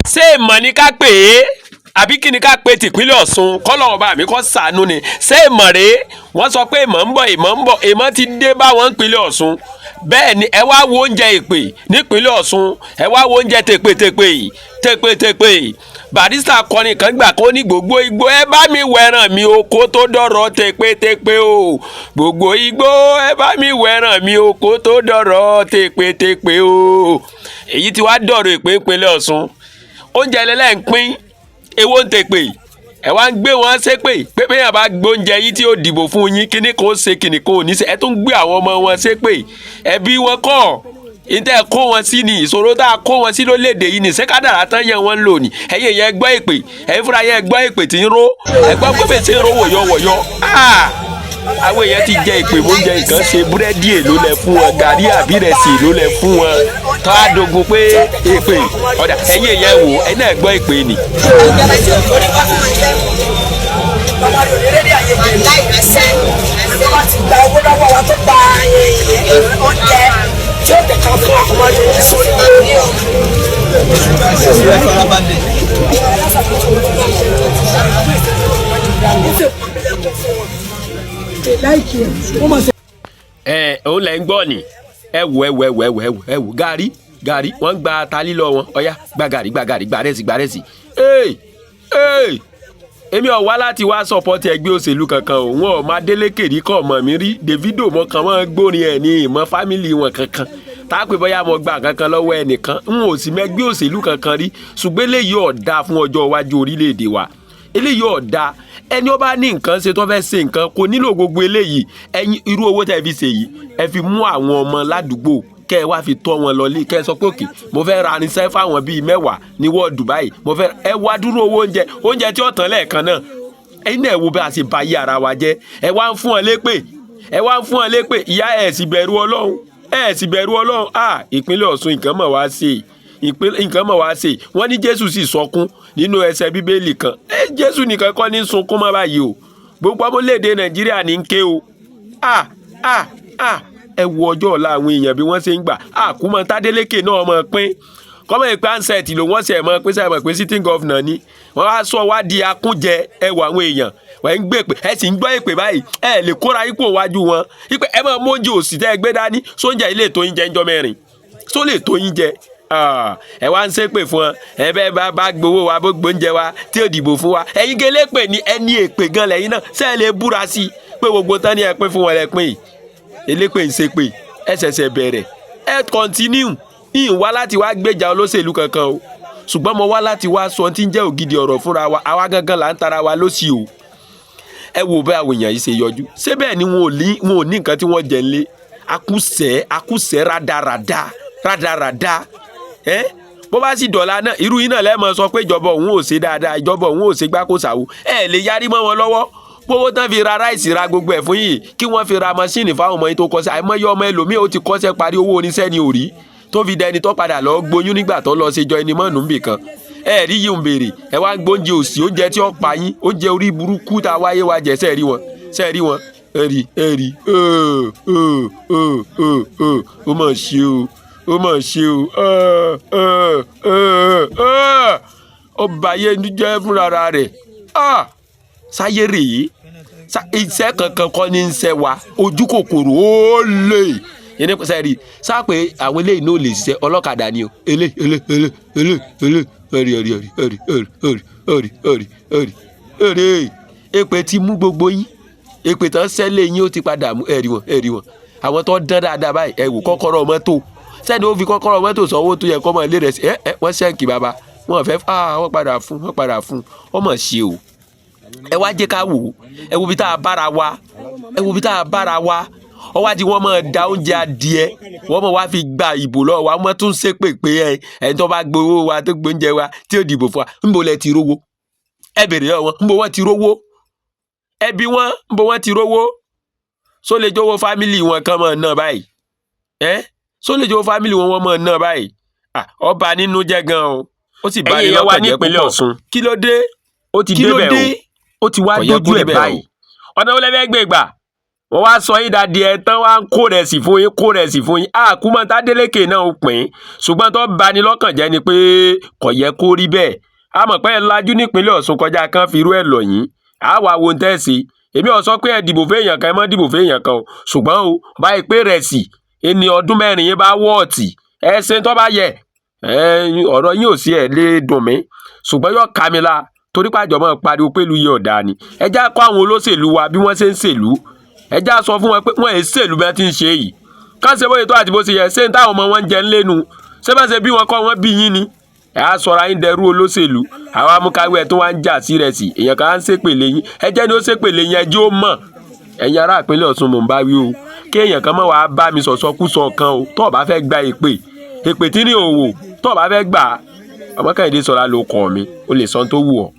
Ṣé ìmọ̀ ni ká pè é àbí kí ni ká pe tìpínlẹ̀ Ọ̀ṣun? Kọ́lọ́run bá mi kọ́ sànú ni. Ṣé ìmọ̀ rèé? Wọ́n sọ pé ìmọ̀ ń bọ̀, ìmọ̀ ń bọ̀, ìmọ̀ ti dé bá wọn nípínlẹ̀ Ọ̀ṣun. Bẹ́ẹ̀ ni, ẹ wá wo oúnjẹ ìpè nípínlẹ̀ Ọ̀ṣun, ẹ wá wo oúnjẹ tèpètèpè tèpètèpè. Barrister kọrin kan gbà kó ní, "Gbogbo igbó, ẹ bá mi wẹ̀ràn mi o, kó tó dọ̀rọ̀ tèpètèpè o. Gbogbo igbó, ẹ bá mi wẹ̀ràn mi o, kó tó dọ̀rọ̀ tèpètèpè o." Èyí tí wàá dọ̀rọ̀ ìpè ìpínlẹ̀ Ọ̀ṣun, oúnjẹ lẹ́lẹ́ ń pín, èwo ń tèpè? Ẹ wá ń gbé wọn ṣépè pé bẹ́ẹ̀ bá gbóúnjẹ yín tí ó dìbò fún yín, kíní kò ṣe, kíní kò ní ṣe. Ẹ tún gbé àwọn ọmọ wọn ṣépè. Ẹbí wọn kọ́ ìtẹ́ kó wọn sí ni ìṣòro tá a kó wọn sí lórílẹ̀‐èdè yìí ní sẹ́kádàrá tán yẹn wọ́n ń lò ní. Ẹ̀yìn yẹn gbọ́ èpè, ẹ̀yin fúnra yẹn gbọ́ èpè tí ń ró, ẹ gbọ́ pé tí ń ró wọ̀yọ̀wọ̀yọ̀. Àwọn èèyàn ti jẹ ìpè oúnjẹ nǹkan ṣe. Búrẹ́dì èlò lẹ fún wọn, gàrí àbí ìrẹsì èlò lẹ fún wọn, tó a dogun pé èpè ọ̀dà. Ẹ̀yìn èèyàn wò, ẹ̀ náà gbọ́ èpè ni. Ìjọba tí o ní wá fún wọn jẹ Ọmọ rẹ̀ lédè àyè láì àṣẹ. Tó bá ti gba owó lọ́wọ́ wa, tó gba oúnjẹ tí ó tẹ̀ka fún ọmọ rẹ̀ ní sórí ní o. Ẹ òun lẹ ń gbọ́ ni. Ẹ wò, ẹ wò, ẹ wò, ẹ wò, ẹ wò, ẹ wò. Gàrí, gàrí, wọ́n gba ta lílọ wọn. Ọ̀yá, gba gàrí, gba gàrí, gba rẹ́sì, gba rẹ́sì. Ee ee, èmi ò wá láti wá support ẹgbẹ́ òṣèlú kankan o. Wọn ò máa Délékè rí kọ́ ọmọ mi rí. Davido mọ kàn wọ́n gbórin ẹ̀ ní ìmọ̀ family wọn kankan tá a pè bóyá mo gba kankan lọ́wọ́ ẹnìkan. N ò sì mẹ́gbẹ́ òṣèlú kankan rí, ṣùgbọ́n eléyìí ò dáa fún ọjọ́ iwájú orílẹ̀-èdè wa. Eléyìí ò dáa. Ẹni ó bá ní nǹkan ṣe tó fẹ́ ṣe nǹkan kò nílò gbogbo eléyìí. Ẹ̀yin, irú owó tẹ́ fi ṣe yìí, ẹ fi mú àwọn ọmọ ládùúgbò, kẹ́ ẹ wá fi tọ́ wọn lọlé, kẹ́ ẹ sọ pé òkè, mo fẹ́ ra irinṣẹ́ fáwọn bíi 10 ní wọ́ọ̀dù báyìí, mo fẹ́ ẹ wá dúró owó oúnjẹ, oúnjẹ tí ó tán lẹ́ẹ̀kan náà. Ẹ̀yin náà wo bí a ṣe ba yí ara wa jẹ́. Ẹ wá ń fún ọ lépè, ẹ wá ń fún ọ lépè. Ìyá ẹ̀ sì bẹ̀rù Ọlọ́run, ẹ sì bẹ̀rù Ọlọ́run. À, ìpínlẹ̀ Ọ̀ṣun, nǹkan mọ̀ wá ṣe, nǹkan mọ̀ wá ṣe. Wọ́n ní Jésù sì sọkún nínú ẹsẹ̀ Bíbélì kan. Ẹ Jésù nìkan kọ́ ní sunkún mọ́ báyìí o, gbogbo ọmọléèdè Nàìjíríà ní ń ké o. À à à, ẹ wo ọjọ́ ọ̀la àwọn èèyàn bí wọ́n ṣe ń gbà. Àkúmọ̀ Tádélékè náà mọ̀ pín kọ́mọ̀ ìpè ansẹ̀tì ló wọ́n ṣe mọ̀ pé sẹ́yìn mọ̀ pé sitting governor ni wọ́n á sọ wá di akúnjẹ. Ẹ wọ àwọn èèyàn wọ́n ń gbé èpè, ẹ sì ń gbọ́ èpè báyìí. Ẹ lè kóra ipò wájú wọn ipò. Ẹ máa móúnjẹ òsì tẹ́ ẹ gbé dání sóúnjẹ ilé tó yín jẹ ńjọ́ 4 só lè tó yín jẹ. Ẹ wá ń ṣépè fún ọ. Ẹ bẹ́ẹ̀ bá gbowó wa, bó gbóúnjẹ wa tí ò dìbò fún wa. Ẹ̀yin gẹ́lẹ́ pè ní ẹni èpè gan lẹ́yìn náà. Ṣé ẹ lè búra sí i pé gbogbo tán ni ẹ pín fún wọn lẹ pín yìí? Elépè ń ṣépè, ẹ ṣẹ̀ṣẹ̀ bẹ̀rẹ̀, ẹ continue. Ìyìn wá láti wá gbèjà olóṣèlú kankan o, ṣùgbọ́n mo wá láti wá sọ tí ń jẹ́ ògidì ọ̀rọ̀ fúnra wa. Àwa gangan là ń tara wa lọ́sì o. Ẹ wo bẹ́ẹ̀ àwọn èèyàn yìí ṣe yọjú. Ṣé bẹ́ẹ̀ ni wọn ò ní nǹkan tí wọ́n jẹ ńlé? Akúṣẹ̀, akúṣẹ̀, rádaràda, rádaràda. Ẹ bó bá sì dọ̀la náà, irú yín náà lẹ́ẹ̀mọ sọ pé ìjọba òun ò ṣe dáadáa, ìjọba òun ò ṣe gbákòsàwò. Ẹ lè yarí mọ́ wọn lọ́wọ́. Gbowó tán fi ra rice, ra gbogbo ẹ̀ fún yìí, kí wọ́n fi ra machine fáwọn ọmọ yìí tó kọ́ṣẹ́. Àìmọye ọmọ ẹlòmíì ó ti kọ́ṣẹ́ parí, owó oníṣẹ́ ni ò rí, tó fi dẹni tó padà lọ gbóyún nígbà tó lọ ṣe jọ ẹni mọ́nù níbì kan. Ẹ rí yìí ń béèrè, ẹ wá ń gbóúnjẹ òsì, oúnjẹ tí ó pa yín, oúnjẹ orí burúkú tá a wáyé wa jẹ. Sẹ́ẹ̀ rí wọn? Sẹ́ẹ̀ rí wọn? Ẹ rí, ẹ rí. Ẹ ẹ ẹ ẹ ẹ, ó mà ṣe o, ó mà ṣe o. Ẹ ẹ ẹ ẹ, ó bàyé jẹ́ fúnra rẹ̀. Sáyé rèé, iṣẹ́ kankan kọ́ ní ń ṣe wa. Ojú kòkòrò ó lè yẹn sẹ́ẹ̀rì sápé àwọn eléyìí náà lè ṣiṣẹ́. Ọlọ́kadà ni o. Elé elé elé elé elé, ẹ̀rì ẹ̀rì ẹ̀rì ẹ̀rì ẹ̀rì ẹ̀rì ẹ̀rì ẹ̀rì ẹ̀rì ẹ̀rì. Èpè ti mú gbogbo yín. Èpè tán sẹ́lẹ̀ yín, ó ti padà mú. Ẹ̀rì wọn, ẹ̀rì wọn, àwọn tó dán dáadáa báyìí. Ẹ wò kọ́kọ́rọ́ mọ́tò sẹ́ni ó fi kọ́kọ́rọ́ mọ́tò sanwó tó yẹ kọ́ mọ́ ilé rẹ̀ sí. Ẹ ẹ, wọ́n sẹ́ǹkì bàbá wọn fẹ́. Wọ́n padà fún, wọ́n padà fún. Wọ́n mọ̀ ṣe o. Ẹ wá jẹ́ ká wò ó. Ẹ wo bí tá a bára wa, ẹ wo bí tá a bára wa. Ọwọ́ àti wọ́n máa da oúnjẹ adìẹ, wọ́n máa wá fi gba ìbò lọ́wọ́ wa. Wọ́n tún ṣépè pé ẹ ẹni tó bá gbowó wa, tó gbóúnjẹ wa, tí ò dìbò fún wa, ńbo lẹ ti rówó? Ẹ bèrè lọ́wọ́ wọn, ńbo wọ́n ti rówó? Ẹ bí wọ́n, ńbo wọ́n ti rówó? Só lè jówó family wọn kan mọ̀ náà báyìí? Ẹ só lè jówó family wọn wọ́n mọ̀ náà báyìí? Ọba nínú jẹ́ gan o, ó sì bá ní Ẹ̀yin èèyàn wa lọ́kàn jẹ́ nípínlẹ̀ púpọ̀. Ọ̀ṣun, Kí ló dé? Ó ti Kí ló débẹ̀ dé? o, ó ti wá Kò yẹ dójú kó ẹ̀ rí bẹ́ẹ̀ o. báyìí. Ọ̀nà wo lẹ fẹ́ gbé gbà? Wọ́n wá sọ yín dadi ẹ̀ tán, wá ń kó rẹ̀ sí fún yín, kó rẹ̀ sí fún yín. Àkúmọ̀ tádélékè náà ó pín, ṣùgbọ́n tó bani lọ́kàn jẹ́ ni pé kò yẹ kó rí bẹ́ẹ̀. A mọ̀ pé ẹ lajú nípínlẹ̀ Ọ̀ṣun kọjá kan fi irú ẹ̀ lọ̀ yín. A wá wo tẹ́sí. Èmi ò sọ pé ẹ dìbò fẹ́yàn kan, ẹ má dìbò fẹ́yàn kan o, ṣùgbọ́n o báyìí pé rẹ̀ sí ẹni ọdún 4 yín bá wọ́ọ̀tì ẹ ṣe tó bá yẹ ọ̀rọ̀ yín ò sí ẹ̀ lè dùn mí, ṣùgbọ́n yóò ká mi la torí pàjọ́ mọ́ pariwo pẹ̀lú iye ọ̀dà ni. Ẹ já kọ́ àwọn olóṣèlú wa bí wọ́n ṣe ń ṣèlú. Ẹ já sọ fún wọn pé wọ́n èé ṣèlú bí wọ́n ti ń ṣe yìí, ká ṣe bóyá tó àti bó ṣe yẹ. Ṣé ń táwọn ọmọ wọn ń jẹ ńlẹ́nu? Ṣé bá ṣe bí wọn kọ́ wọn bí yín ni? Ẹ á sọra yín dẹrú olóṣèlú. Àwọn amúkáwé ẹ tó wá ń jà sí rẹ̀ sí èèyàn kan á ń ṣépèlé yín. Ẹ jẹ́ ni ó ṣépèlé yín, ẹ jẹ́ ó mọ̀. Ẹ̀yin ará ìpínlẹ̀ Ọ̀ṣun, mò ń bá wí o, kí èèyàn kan mọ̀ wá bá mi sọ̀sọ́kúsọ kan o. Tó o bá fẹ́ gba èpè, èpè tí ní òwò, tó o bá fẹ́ gbà á, ọmọ Kẹ́hìndé Sọlá ló kọ́ mi, o lè sọ ohun tó wù ọ́.